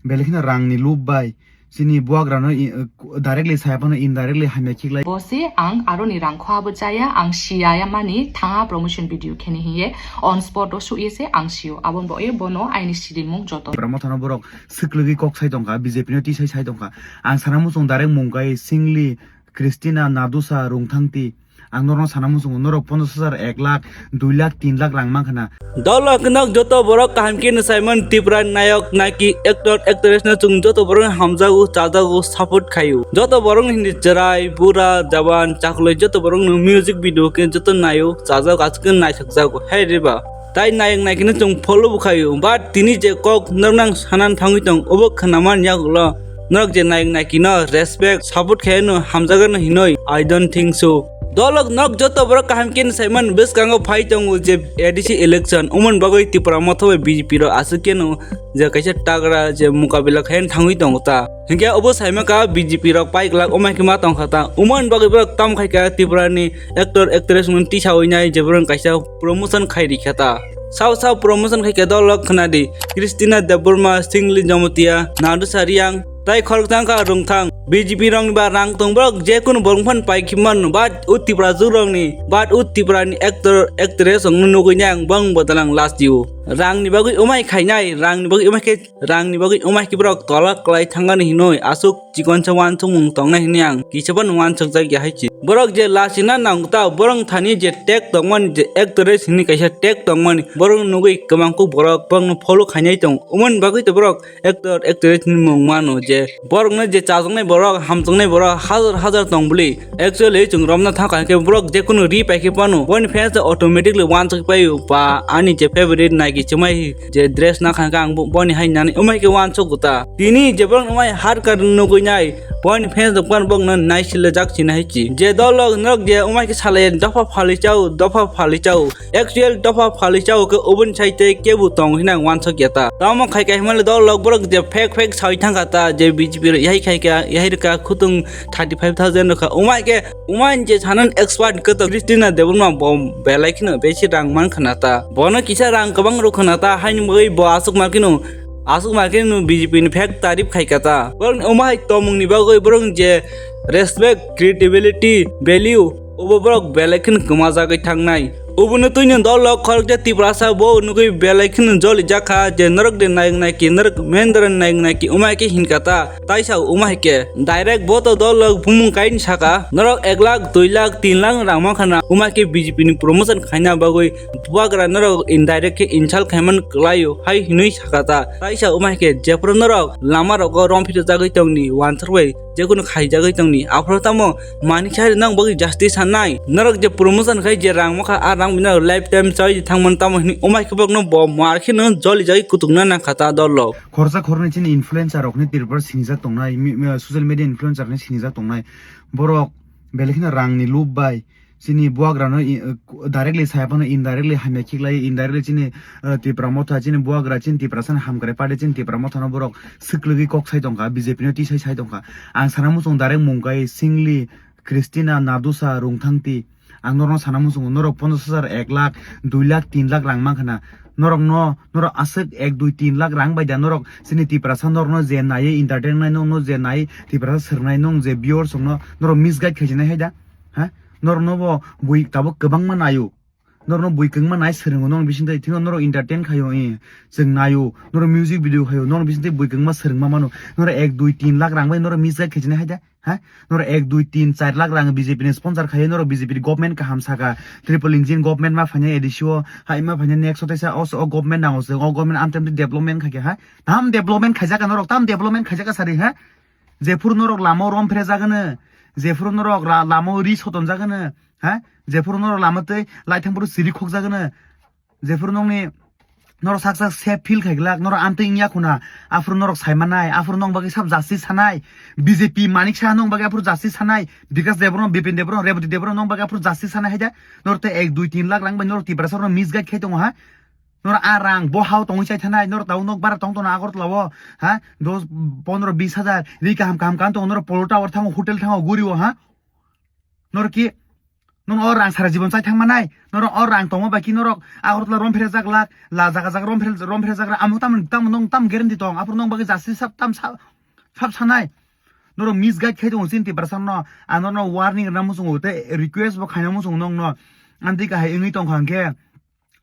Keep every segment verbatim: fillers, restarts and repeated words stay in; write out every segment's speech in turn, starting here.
Belai kheno rangni lob bai chini buagrano i-, directly saya phano indirectly hamya khiklai. Bo se ang aroni rang khwabo chaya, ang siya ya mani thanga promotion video kheni hiye on spot o suye se ang siyo. Abon bo e bono aini sirimung joto. Tipra mothano borok swklwgwi kok sai tongkha, B J P no tisai sai tongkha. Ang sana muchung direct mung kai Singli, Christina, Nadusa, Rungthangti. Ang norokno sana muchungo, norok ponchas hajar, ek lakh, dui lakh, tin lakh rang mankha na. Dolok nok joto borok kaham khe no saimon Tipra nayok naki actor actress no chwng joto borok hamjago chajago support khaio. Joto borok ni hindi chwrai bura jawan chakloi joto borok no music video khe joto naio chajago aswk khe naithok jago hai reba. Tai nayok naki no chwng follow bo khaio but tini je kok norok nang sanan thangwi tong obo khwnaman yagulo. Norok je nayok naki no respect, support khe no hamjago no hinoi, I don't think so. Dolok nok joto borok kaham khe no saiman bwskango phai tongo je A D C election, umon bagwi Tipra motha bai B J P rok aswk khe no je kaisa tagra je mukabila khe thangwi tongo ta. Hinkhe obo saima ka B J P rok pai glak omai khe ma tongkha ta. Umon bagwi borok tam khai ka Tipra ni actor actress mun tisawi nai je borok kaisa promotion khai rikha ta. Sao sao promotion khai khe dolok khna di. Christina Debbarma, Singli Jamatia, Nadu Sariang, tai khorokjang kha Rungthang. B J P rokni ba rang tong borok je kunu borok phan pai khimano but o Tipra jurokni but o Tipra ni actor actress rokno nugui nai ang bang bodalang last you. Rangni bagwi umai khainai, rangni bagwi umai khe, rangni bagwi umai khe borok tola kwlai thangani hinoi aswk chikonsa wansukmung tongnai hwnwi ang kisaba no wansukjak ya hai se. Borok je lachina nangta borok thani je tag tongmani je actress hwnwi kaisa tag tongmani borok nugui kwbangkuk borok borokno follow khainai tongo. Umoni bagwi to borok actor actress ni mung mano je borokno je chajaknai borok hamjaknai borok hajar hajar tong bwli. Actually chwng romna thangkha khe borok je kunu ri pai khe phano boni fans automatically wansuk paio ba ani je favorite nai ki chumai je dress na kha ang bo-, boni hai nani umai khe wansuk ta. Tini je borok umai har kar nugui nai boni fans rok phano bokno nai sile jak sina hai chi. Je dol rok norok je umai khe salai dopha phali chao, dopha phali chao. Actual dopha phali chao khe ubun sai tei kebu tong hinang wansuk ya ta. Tamo khai kai himale dol rok borok je fake fake sai thangkha ta je B J P rok yahai khai kha, yahai rwkha khutung thirty five thousand rwkha. Umai khe Uman je sanan expert khe to Christina Debbarma bo belai kheno besi rang man khna ta. Bono kisa rang kwbang rw khna ta, haini bagwi bo aswk ma kheno, aswk ma kheno B J P ni fake tarif khai kha ta. Borok ni omo hai tomung ni bagwi borok je respect, credibility, value obo borok belai kheno kwma jagwi thangnai. Obono twino dol rok khoroksa Tiprasa bo nugwi belai kheno joli jakha je norok de nayok nai ki norok Mahendra nayok nai ki umai khe hinkha ta. Taisa umai khe direct bo to dol rok bumung kaini saka norok ek lakh, dui lakh, tin lakh rang mankha na umai khe B J P ni promotion khaina bagwi bubagra norok indirect khe insult khaiman kwlaio hai hinwi saka ta. Taisa umai khe jephuru norok lama rogo romphito jagwi tongni wansuk bai jekunu khaijagwi tongni aphuru tamo manik sai nang bagwi justice sanai norok je promotion khai je rang mankha a rang bini lifetime chai thangman tamo hinwi umai khe borokno bo mar kheno joli jagwi kutukna nangkha ta dol rok. Khoroksa khoroknwi chini influencer rokni Tripura sinijak tongnai, mi-, mi-, social media influencer rokni sinijak tongnai. Borok belai kheno rangni lob bai chini buagrano i-, directly saya phano indirectly hamya khiklai, indirectly chini, eh, Tipra motha, chini buagra, chini Tiprasani hamkrai party, chini Tipra mothano borok swklwgwi kok sai tongkha, B J P no tisai sai tongkha. Ang sana muchung direct mung kai Singli, Christina, Nadusa, Rungthangti. Ang norokno sana muchungo, norok ponchas hajar, ek lakh, dui lakh, tin lakh rang mankha na. Norokno, norok aswk ek, dui, tin lakh rang bai da norok chini Tiprasa norokno je nai entertain nai, norokno je nai Tiprasa swrwngnai, norok je viewers rokno norok misguide khaijinai hai da. Ha? Norokno bo bui tabuk kwbangma naio. Norokno bui kwbangma nai swrwngo, norok bisingtwi thwino norok entertain khaio, eh, chwng naio, norok music video khaio, norok bisingtwi bui kwbangma swrwngma mano. Norok ek, dui, tin lakh rang bai norok misguide khaijinai hai da. Ha? Norok ek, dui, tin, char lakh rang B J P ni sponsor khai, norok B J P ni government kaham saka, triple engine government ma phainai A D C o, hai ma phainai next o teisa o, o government nango se, o government amtwi amtwi development khaikha, ha? Tam development khaijaka norok, tam development khaijaka sari, ha? Jephuru norok lama o rom phre jagano, jephuru norok ra-, lama o ri soton jagano, ha? Jephuru norok lama tei laithang phuru siri khok jagano, jephuru nokni norok sak sak safe feel khai glak, norok amtwi wngya khuna, aphuru norok sai manai, aphuru nong bagwi sab justice sanai, B J P Manik Saha nong bagwi aphuru justice sanai, Bikas Debbarma, Bipin Debbarma, Rebati Debbarma nong bagwi aphuru justice sanai hai da, norok tei ek, dui, tin lakh rang bai norok Tiprasa rokno misguide khai tongo ha, norok a rang bo hao tongwi chai thanai, norok tabuk nok bara tong tongno Agartala o ha, dos, pondro, bis hajar, ri kaham kaham kaham tongo, norok Polo Tower thango, hotel thango, guri o ha, norok ki Nono o rang sara jibon chai thang manai. Norok o rang tongma bai ki norok Agartala rom pherejak lak, la jaga jaga rom phere-, rom pherejak lak. Amo tamo, tamo nong tam guarantee tong. Aphuru nong bagwi justice sab tam sa-, sab sanai. Norok misguide khai tongo chini Tiprasa no. Ang norok warning rwna muchungo tei request bo khaina muchungo nong no. Amtwi kahai wngwi tongkha hwnkhe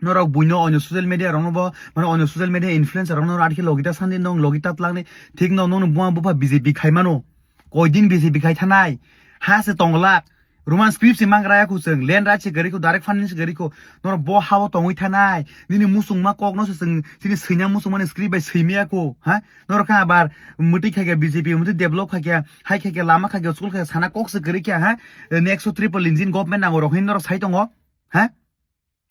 norok buino onyo social media rokno bo, mane onyo social media influencer rokno rat khe logita sandi nong logita tlangni thik no nongno buma bupha B J P khai mano. Koidin B J P khai thanai. Ha se tonglak. Roman script se mangra ya khu chwng, land right se gari khu, direct funding se gari khu. Norok bo hao tongwi thanai. Nini musungma kok no se chwng, chini swinya musungmani script bai swimya khu. Ha? Norok kha abar mwtwi khai khe B J P, mwtwi develop khai khe, hai khai khe, lama khai khe, school khai khe, sana kok se gari khe, ha? Next to triple engine government nango rok hin norok sai tongo. Ha?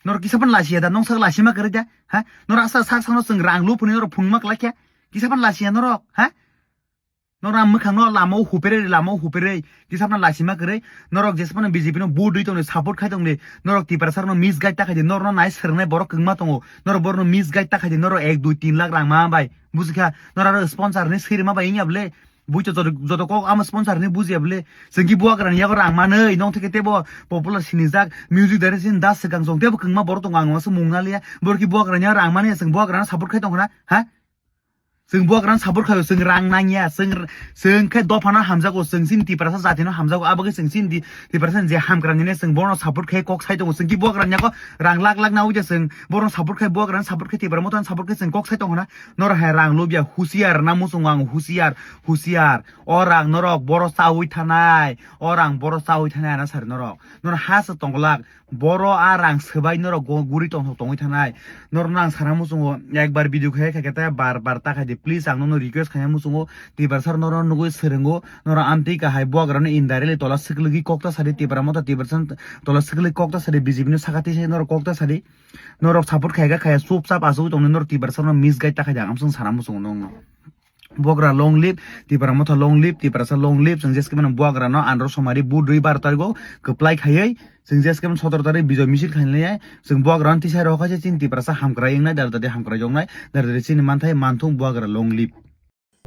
Norok kisa phano lachia da, nong sak lachima kwrwi da, ha? Norok asa sak sakno chwng rang lu phunwi norok phunma kwlai khe, kisa phano lachia norok, ha? Norok ang mwkhangno lamao huperwi, lamao huperwi, kisa phano lachima kwrwi, norok jesa phano B J P no vote rwi tongni, support khai tongni, norok Tiprasa rokno misguide ta khai di, norokno nai swrwngnai borok kwbangma tongo, norok borokno misguide ta khai di, norok ek dui tin lakh rang ma bai, bujikha, norok aro sponsor ni swrwima bai wngya bwle, Buicho joto, joto kok ama sponsor hinwi bujiya bwle. Chwng ki buagrani yago rang manwi, nong theke tebo popular sinijak music director sin das swkang chwng tebo kwngma borok tongo ang masa mung naliya. Borok ki buagrani yago rang mani chwng buagrano support khai tongkha na, ha? Chwng buagrano support khaio, chwng rang nangya, chwng, chwng khe dophano hamjago, chwng chini Tiprasa jatino hamjago, abo khe chwng chini Tiprasa je hamkrangnine chwng bono support khai kok sai tongo. Chwng ki buagrani yago rang lak lak nawi je chwng bono support khai, buagrano support khai, Tipra Mothano support khai chwng kok sai tongkha na. Norok hai rang lobya, husiar na muchungo ang, husiar, husiar. O rang norok boro chawi thanai, o rang boro chawi thanai ana sari norok. Norok ha se tongglak, boro a rang swbai norok go-, guri tongthok tongwi thanai. Norok nang sana muchungo, ekbar video khai khai khe ta bar bar ta khai di. Please ang nono request khaina muchungo, Tiprasa norok nugwi swrwngo, norok amtwi kahai buagrano indirectly tola swklwgwi kok ta sadi, Tipra Motha Tiprasa tola swklwgwi kok ta sadi, B J P no sakati se norok kok ta sadi. Norok support khai kha khaya, chup chap asugwi tongni norok Tiprasa no misguide ta khai di, ang amsong sana muchungo nongno. Buagra long live, Tipra Motha long live, Tiprasa long live, chwng jeskhe mano buagra no andro somari bu dui bar tarigo kwplai khaiwi, chwng jeskhe mano sotoro tarik bijoy misil khainai, chwng buagra no tisa rok khaise chini Tiprasa hamkrai wngnai, dar dadi hamkrai joknai, dar dadi chini manthai manthung buagra long live.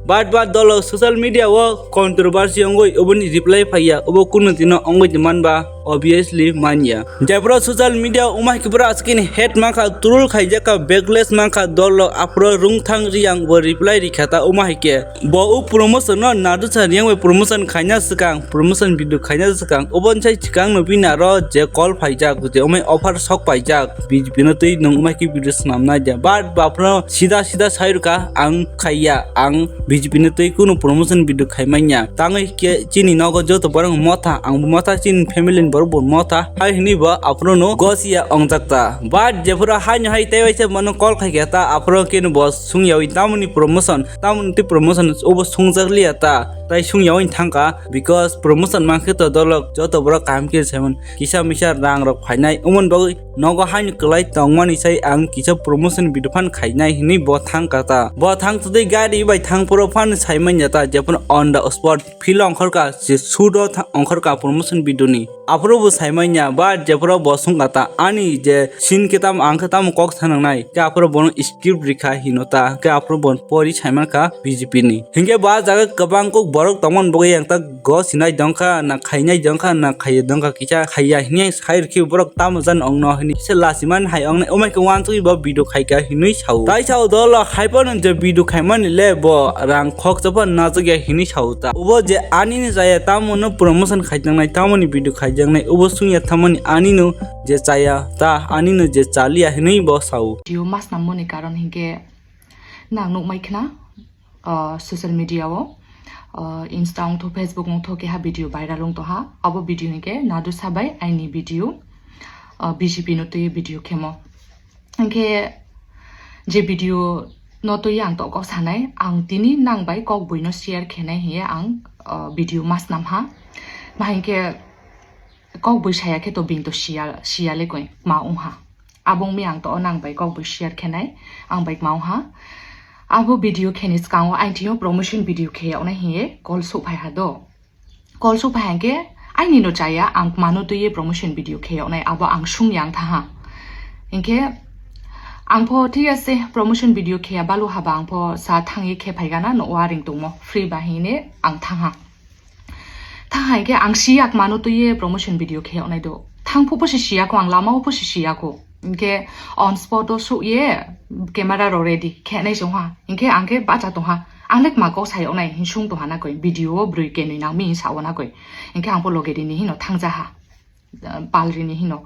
But but dolo social media o controversy ongoi oboni reply phaiya, obo kuno dino ongoi di manba obviously manya. Jepro social media umai kibra askini hate mangkha, troll khaijaka, backlash mangkha, dolo apro rungthang riyang bo reply rikha ta umai ke. Bo u promotion no nadu sa riyang bai promotion khaina swkang, promotion video khaina swkang, obon sai chikang no bini aro je call phaijak, je umai offer sok paijak, B J P no twi nung umai ki video swnam nai de. But bapro sida sida sai rwkha ang khaiya, ang B J P no twi kunu promotion video khai manya. Tangwi ke chini nogo joto borok motha, ang bo motha, chini family ni borok bo motha. Hai hwnwi bo aphuru no gosiya ongjak ta. But jephuru hai no hai tei waisa mano call khai khe ta, aphuru khe no bo sungyawi tamoni promotion, tamoni twi promotion obo sungjak liya ta. Tai sungyawi thangkha, because promotion mankhe to dolok joto borok kaham khe saimon kisa misa rang rok phainai. Umon bagwi nogo haino kwlai tongmani sai ang kisa promotion video phan khainai hinwi bo thang kha ta. Bo thang twi gari bai thang phuru phan sai manya ta, jephuru on the spot feel ongkhor kha, je sudo tha-, ongkhor kha promotion video ni. Aphuru bo sai manya, but jephuru bo sung kha ta, ani je scene khe tamo ang khe tamo kok sanang nai, khe aphuru bono script rikha hino ta, khe aphuru bon pori sai man kha B J P ni. Hinkhe ba jaga kwbang kok borok tongmani bagwi ang ta go sinai dongkha, na khainai dongkha, na khaiya dongkha, kisa khaiya hinwi sai rwkhe borok tamo jan ongno hinwi se lachiman hai ongnai, omai khe uansugwi bo video khaika hinwi sao. Tai sao dolo hai phano je video khaimani le bo rang khoksa phano najagya hinwi sao ta. Obo je anini jaya tamo no promotion khaijaknai, tamoni video khaijaknai, obo sungya thamani anino je chaya ta, anino je chaliya hinwi bo sao. Video mas nammoni karon hinkhe nang nukmai khna, ah, social media o, ah, Insta wngtho, Facebook wngtho keha video viral wngtho ha. Abo video hinkhe nadu sabai aini video, ah, B J P no twi video khemo. Hinkhe je video no twi ang to kok sanai, ang tini nang bai kok buino share khenai hiye ang, ah, video mas nam ha. Ma hinkhe kok bui saya khe to bini to siya, siya le koi ma wng ha. Abo wng mi ang to o nang bai kok bui share khe nai, ang bai ma wng ha. Abo video khe ni swkang o aini thing yo promotion video khe yag nai hiye call souh phai ha do. Call souh phai ha hinkhe aini no chaya, ang mano twi ye promotion video khe yag nai, abo ang sung yang tha ha. Hinkhe ang pho thik ase promotion video khe ya balu haba ang pho sa thang ye khe phai gana no waring tongmo free ba hine ang thang ha. Tha hai khe ang si yak mano twi ye promotion video khe yoknai do. Thangphuk bo se siya kho, ang lama o bo se siya kho. Hinkhe on spot o suk ye camera rok ready khe nai se wngha. Hinkhe ang khe bacha tongha. Ang le kma kok sai onai hin sung tongha na koi. Video o brwi kenwi nang mi sa o na koi. Hinkhe ang bo loge rini hino thangja ha. Pal rini hino.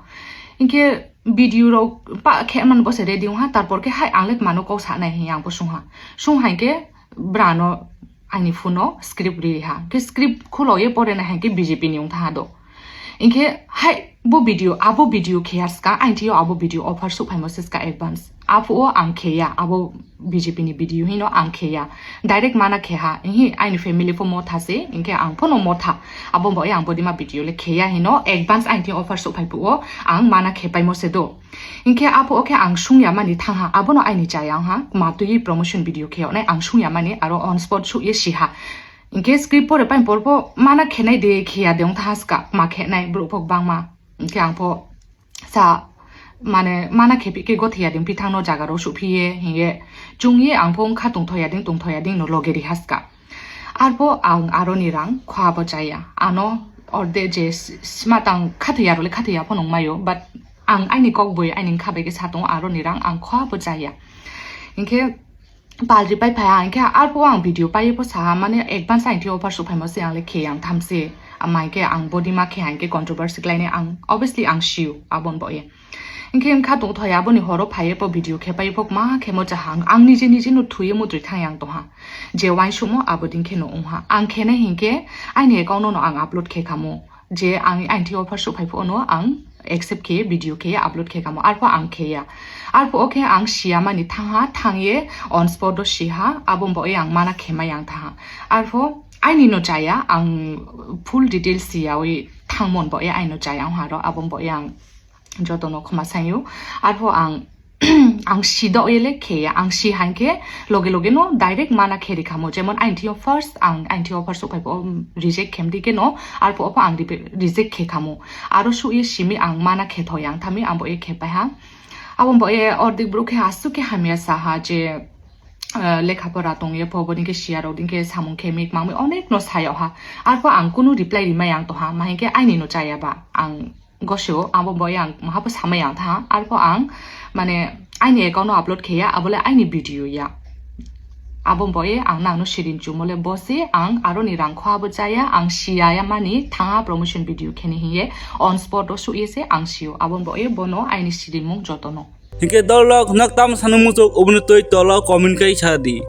Hinkhe video rok pa khe man bo se ready wngha. Tarpor khe hai ang le kma no kok sa nai hin ang bo sung ha. Sung hai khe bra no aini phone o script ri ha. Khe script khulo ye pore na hai khe B J P ni wng tha ha do. Hinkhe hai bo video, abo video khe ya ska, aini thio abo video offer suk phaimo se ska advance. Aphuo ang khe ya, abo B J P ni video hino ang khe ya. Direct mana khe ha, hi aini family pho motha se, hinkhe ang phono motha. Abo bo ang bodima video le khe ya hino advance aini thio offer suk phai phuo ang mana khe paimo se do. Hinkhe aphuo khe ang sung ya mani thang ha, abono aini chayang ha, ma twi promotion video khe onai ang sung ya mani aro on spot suk ye si ha. Hinkhe script pore pain porbo mana khenai de khiya de wngtha haska ma khenai borok pok bangma. Hinkhe ang pho sa mane mana khepi khe gothiya ding pithang no jaga rok suphiye hinge chungye ang pho wngkha tongthoya ding tongthoya ding no loge ri haska. Arpho ang aroni rang khwa bo chaya. Ano orde je s-, sima tang khathiya role khathiya pho nung mayo, but ang aini kok boi aini wngkha bai khe sa tongo aroni rang ang khwa bo chaya. Hinkhe pal ri pai phai ang khe arphuo ang video pai pho sa mane advance ang thio offer suk phaimo se ang le khe ang tham se. Ama hinkhe ang body ma khe ang khe controversy khlai nai ang obviously ang siu abon bo ye. Hinkhe wngkha tong thoi aboni horo phai pho video khe pai pho ma khe mo cha hang ang nije nije no thwi ye mutri thang yang tong ha. Je wain sumo abo din khe no wng ha. Ang khe nai hinkhe aini account no ang upload khe kha mo. Je ang aini thio offer suk phai pho no ang accept khe video khe upload khe kha mo. Arpho ang khe ya. Arpho o khe ang siya mani thang ha, thang ye on spot o si ha, abo bo ye ang mana khe ma yang tha ha. Arpho aini no chaya ang full details siya wi thang mon bo ye aini no chaya ang ha ro, abo bo ye ang joto no khoma sayo. Arpho ang ang si do ye le khe ya, ang si han khe loge loge no direct mana khe ri kha mo. Jemon aini thio first ang aini thio offer suk phai pho reject khem di khe no, arpho o pho ang reject khe kha mo. Aro suk ye simi ang mana khe tho yang thami ang bo ye khe pai ha. Abo bo ye ordik bru khe asuk khe hamya sa ha je, eh, lekha pora tong ye pho bo din khe siya rok din khe samung khe mik mang mi onek no sa yo ha. Arpho ang kunu reply ri ma yang tong ha, ma hinkhe aini no chaya ba ang gosio abo bo yang maha pho samai yang tha, arpho ang mane aini account no upload khe ya, abo le aini video ya. Abo bo ye ang nang no sirin chumo le bo se ang aroni rang khwa bo chaya, ang siya ya mani thang ha promotion video khe ni hiye on spot o suk ye se ang siyo, abo bo ye bono aini sirimung joto no. Hinkhe dolok nak tam sanu muchuk oboni twi tolo comment kai sa di.